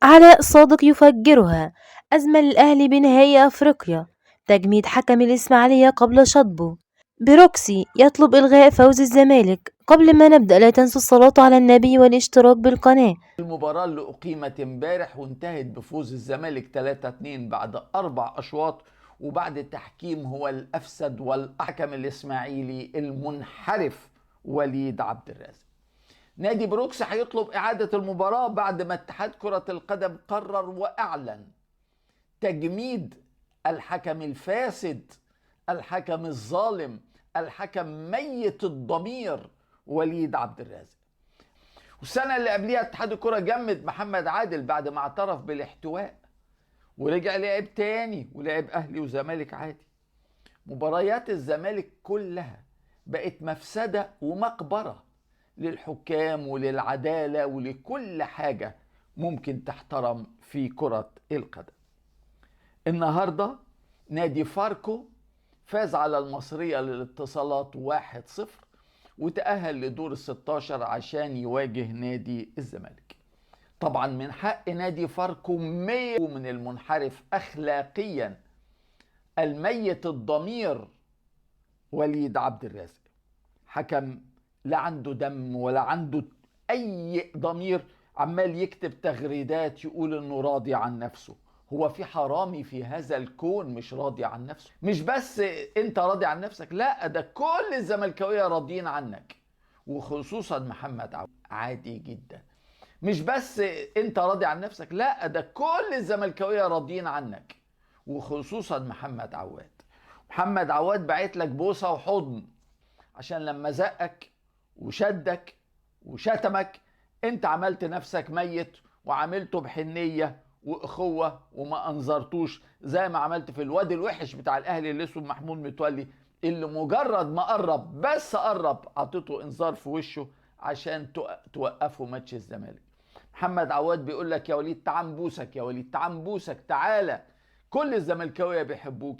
علاء صادق يفجرها. أزمة للأهلي بنهائي أفريقيا. تجميد حكم الإسماعيلية قبل شطبه. بروكسي يطلب إلغاء فوز الزمالك. قبل ما نبدأ لا تنسوا الصلاة على النبي والاشتراك بالقناة. المباراة اللي أقيمت امبارح وانتهت بفوز الزمالك 3-2 بعد 4 أشواط، وبعد التحكيم هو الأفسد والحكم الإسماعيلي المنحرف وليد عبد الرازق. نادي بروكس هيطلب إعادة المباراة بعد ما اتحاد كرة القدم قرر وأعلن تجميد الحكم الفاسد، الحكم الظالم، الحكم ميت الضمير وليد عبد الرازق. والسنة اللي قبليها اتحاد الكرة جمد محمد عادل بعد ما اعترف بالاحتواء، ورجع لعب تاني ولعب أهلي وزمالك عادي. مباريات الزمالك كلها بقت مفسدة ومقبرة للحكام وللعدالة ولكل حاجة ممكن تحترم في كرة القدم. النهاردة نادي فاركو فاز على المصرية للاتصالات 1-0 وتأهل لدور ال16 عشان يواجه نادي الزمالك. طبعا من حق نادي فاركو 100 من المنحرف أخلاقيا الميت الضمير وليد عبد الرازق، حكم لا عنده دم ولا عنده أي ضمير، عمال يكتب تغريدات يقول إنه راضي عن نفسه. هو في حرامي في هذا الكون مش راضي عن نفسه؟ مش بس انت راضي عن نفسك، لا ده كل الزملكاويه راضيين عنك، وخصوصا محمد عواد. عادي جدا. مش بس انت راضي عن نفسك، لا ده كل الزملكاويه راضيين عنك، وخصوصا محمد عواد. محمد عواد بعت لك بوسه وحضن عشان لما زقك وشدك وشتمك انت عملت نفسك ميت وعملته بحنيه واخوه وما انظرتوش، زي ما عملت في الواد الوحش بتاع الاهلي اللي اسمه محمود متولي، اللي مجرد ما قرب بس قرب عطيته انذار في وشه عشان توقفه ماتش الزمالك. محمد عواد بيقول لك يا وليد تعال نبوسك، يا وليد تعال نبوسك، تعالى، كل الزملكاويه بيحبوك.